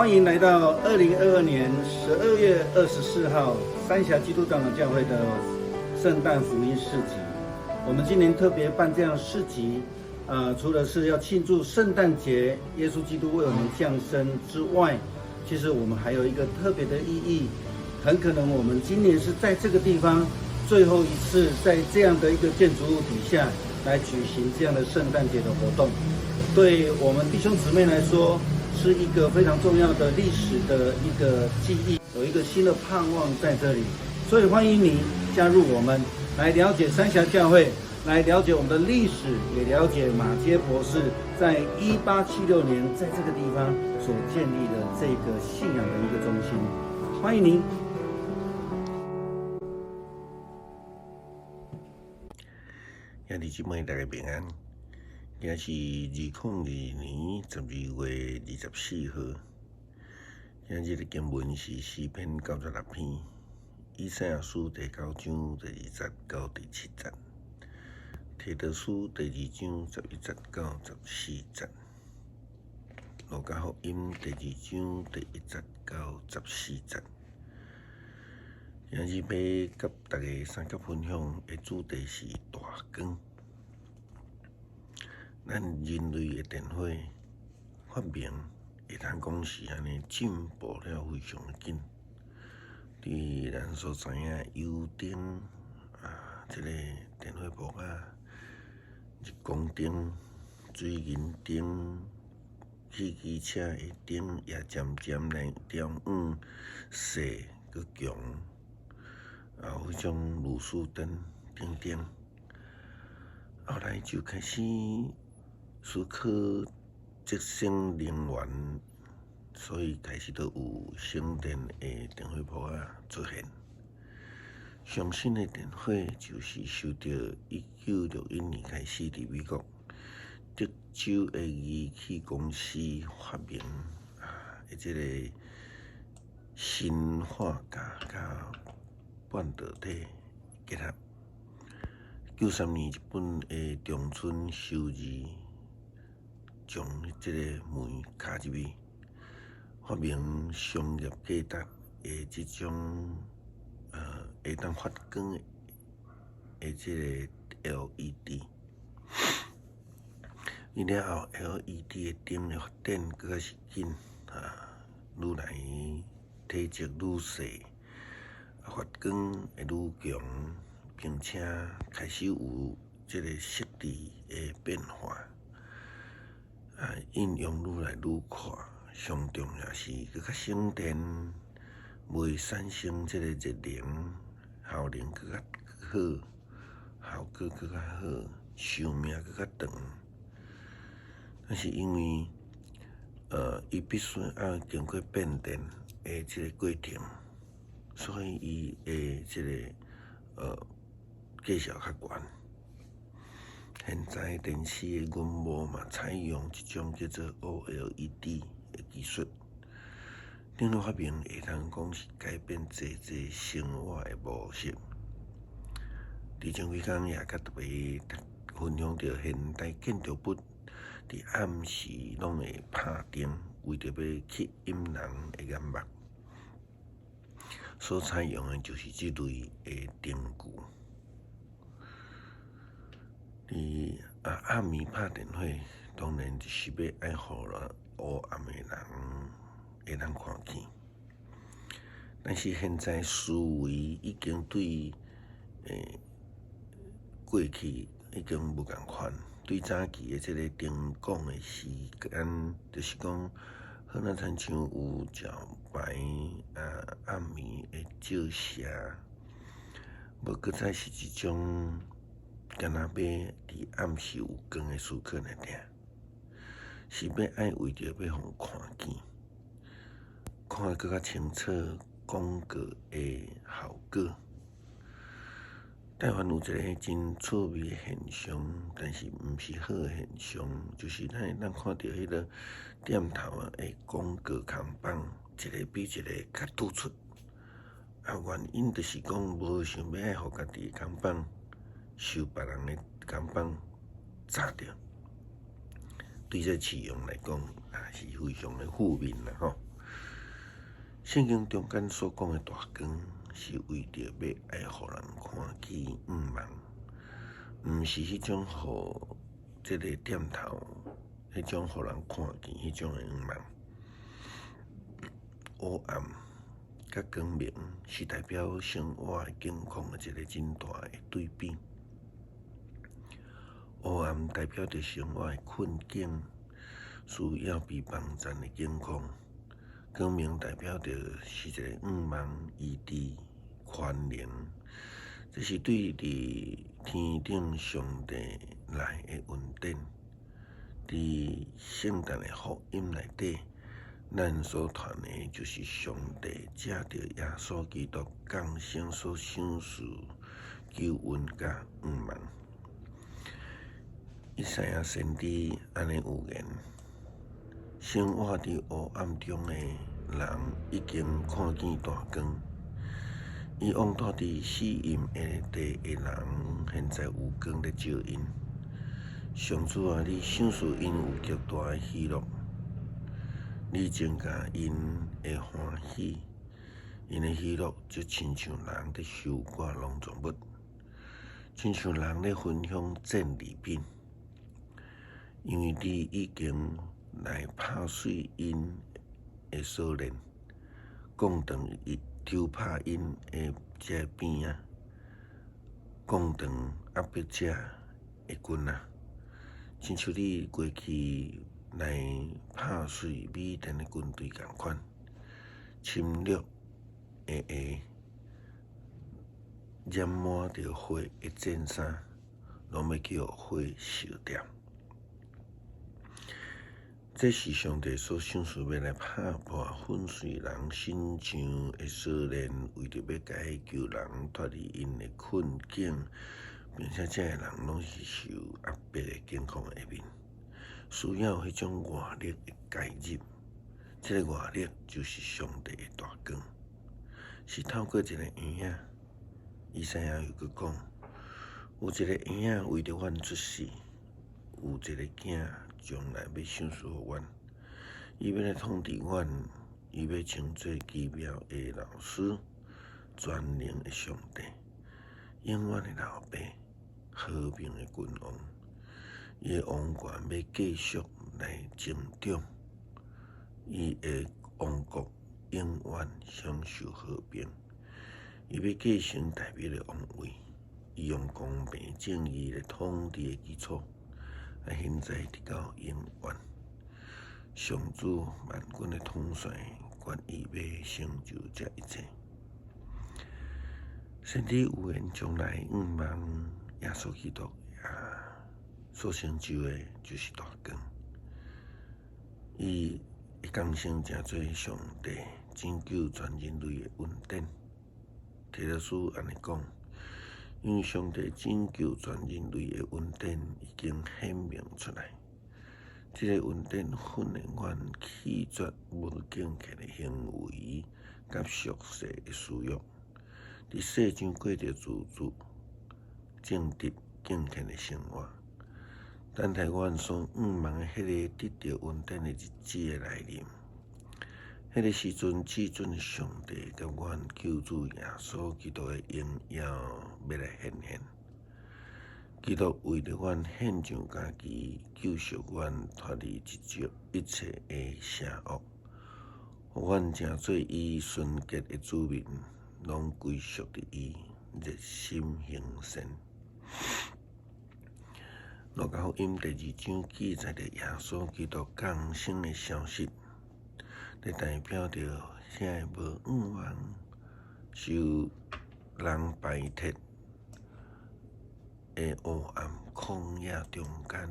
歡迎來到2022年12月24號三峽基督長老教會的聖誕福音市集。我們今年特別辦這樣市集，除了是要慶祝聖誕節，耶穌基督為我們降生之外，其實我們還有一個特別的意義。很可能我們今年是在這個地方最後一次在這樣的一個建築物底下來舉行這樣的聖誕節的活動，對我們弟兄姊妹來說，是一個非常重要的歷史的一個記憶，有一個新的盼望在這裡，所以歡迎你加入我們，來了解三峽教會，來了解我們的歷史，也了解馬偕博士在1876年在這個地方所建立的這個信仰的一個中心。歡迎您。兄弟姊妹，大家平安。今仔是2022年12月24號。今日的經文是詩篇96篇，以賽亞書第九章第二節到第七節，提多書第二章11節到14節，路加福音第二章第一節到14節。今日欲佮大家相佮分享的主題是大光。咱人類的電火發明，會當講是按呢進步了非常的緊。佇咱所知影的油燈啊，這個電火柱仔、日光燈、水銀燈、汽機車的燈，也漸漸來調往細閣強，啊，有彼種鹵素燈等等。後來就開始思考節省能源，所以開始就有省電的電火柱仔出現。上新的電火就是受著1961年開始佇美國德州的儀器公司發明啊，的這個砷化鎵佮半導體結合。93年，日本的長春修二將這個門敲入去，發明商業價值的這種會當發光的這個 LED。伊了後，LED 的燈的發展閣較是緊啊，愈來體積愈細，發光會愈強。並且開始有這個設置的變化，啊，應用愈來愈闊。上重要是閣較省電，袂產生這個熱能，效能閣較好，效果閣較好，壽命閣較長。但是因為，伊必須愛經過變電的這個過程，所以伊的這個價數較懸。現在電視的螢幕嘛，採用這種叫做 OLED 的技術。頂個發明會當講是改變濟濟生活的模式。佇前幾工也佮特別分享著現代建築物佇暗時攏會拍燈，為著欲吸引人的眼目，所採用的就是這類的燈具。佇啊暗暝拍電火，當然就是欲愛予黑暗的人會當看見。但是現在思維已經對過去已經無仝款，對早期的這個燈光的時間，就是講，好若親像有招牌啊，暗暝會照射，無閣再是一種。敢若欲佇暗時有光的思考爾爾，是欲愛為著欲予看見，看得閣較清楚廣告的效果。台灣有一個真趣味的現象，但是毋是好的現象，就是咱會當看著彼個店頭啊的廣告看板，一個比一個較突出。啊，原因就是講無想欲愛予家己的看板受別人的看板閘著，對這市容來講，也是非常的負面啦吼。聖經中間所講的大光，是為著欲愛予人看見向望，毋是彼種予這个點頭，彼種予人看見彼種的向望。黑暗佮光明是代表生活的境況的一个真大的對比。黑暗代表著生活的困境，需要被幫贊的境況；光明代表著是一个向望、醫治、寬容。這是對佇天頂上帝來的恩典。佇聖誕的福音內底，咱所傳的就是上帝藉著耶穌基督降生所賞賜救恩佮向望。以賽亞先知按呢預言：生活佇黑暗中的人已經看見大光，以往蹛佇死蔭的地的人，現在有光咧照𪜶。上主啊，你賞賜𪜶有極大的喜樂，你增加𪜶的歡喜，𪜶的喜樂就親像人佇收割農作物，親像人咧分享戰利品。因為你已經來拍碎𪜶的鎖鏈，摃斷伊抽拍𪜶的這個鞭仔，摃斷壓迫者的棍仔，親像你過去來拍碎米甸的軍隊仝款，侵略的鞋染滿著血的戰衫，攏欲叫火燒掉。這是上帝所賞賜欲來拍破粉碎人身上的鎖鏈，為著欲解救人脫離𪜶的困境，並且這个人攏是受壓迫的境況下面，需要彼種外力的介入。這个外力就是上帝的大光，是透過一个嬰仔。以賽亞又閣講，有一个嬰仔為著阮出世，有一个囝將來欲賞賜予阮，伊欲來統治阮，伊欲稱做奇妙的老師、全能的上帝、永遠的老爸、和平的君王。伊的王權欲繼續來增長，伊的王國永遠享受和平。伊欲繼承大衛的王位，伊用公平正義來統治的基礎。啊！現在直到永遠，上主萬軍的統帥決意欲成就這一切。先知預言將來向望耶穌基督啊所成就的，就是大光。伊會降生成做上帝拯救全人類的恩典。提多書按呢講。因為上帝拯救全人類的恩典已經顯明出來，這个恩典訓練阮棄絕無敬虔的行為佮俗世的私欲，佇世上過著自主、正直、敬虔的生活，等待阮所向望的彼个得著恩典的日子的來臨。彼个時陣，至尊的上帝佮阮救主耶穌基督的榮耀欲來顯現。基督為著阮獻上家己，救贖阮脫離一切的邪惡，予阮成做伊純潔的子民，攏歸屬佇伊，熱心行善。路加福音第二章記載著耶穌基督降生的消息。咧代表著遐个無向望、受人排斥的黑暗曠野中間，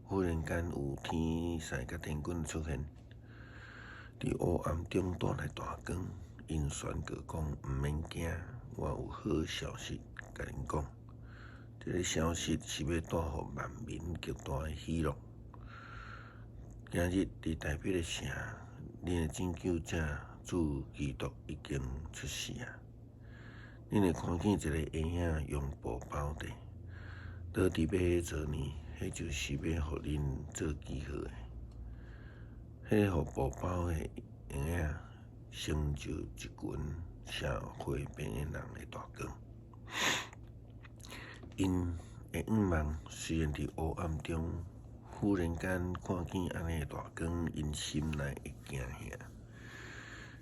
忽然間有天使佮天軍出現，佇黑暗中帶來大光，𪜶宣告講毋免驚，我有好消息共恁講。這个消息是欲帶予萬民極大的喜樂。今日佇大衛的城，恁的拯救者主基督已經出世啊！恁會看見一个嬰仔用布包著，倒佇馬槽裡，彼就是欲予恁做記號的。彼个予布包的嬰仔，成就一群社會邊緣人的大光。𪜶的向望雖然佇黑暗中，忽然間看見按呢的大光，𪜶心內會驚嚇。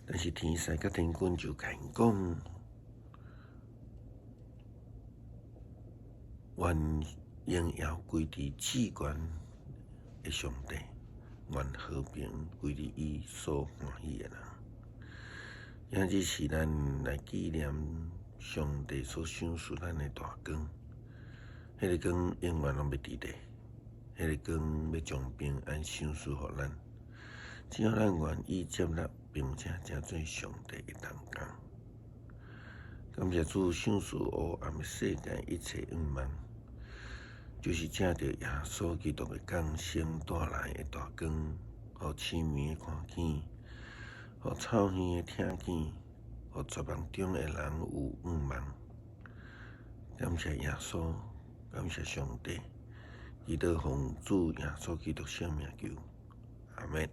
但是天使佮天軍就共𪜶講：願榮耀歸佇至懸的上帝，願和平歸佇伊所歡喜的人。今日是咱來紀念上帝所賞賜咱的大光，彼個光永遠攏欲佇咧，彼個光欲將平安賞賜予咱。只要咱願意接納，並且成做上帝的同工。感謝主賞賜黑暗的世界一切向望，就是藉著耶穌基督的降生帶來的大光，予痴迷的看見，予臭耳的聽見，予絕望中的人有向望。感謝耶穌，感謝上帝，祈禱奉主耶穌基督聖名求，阿們。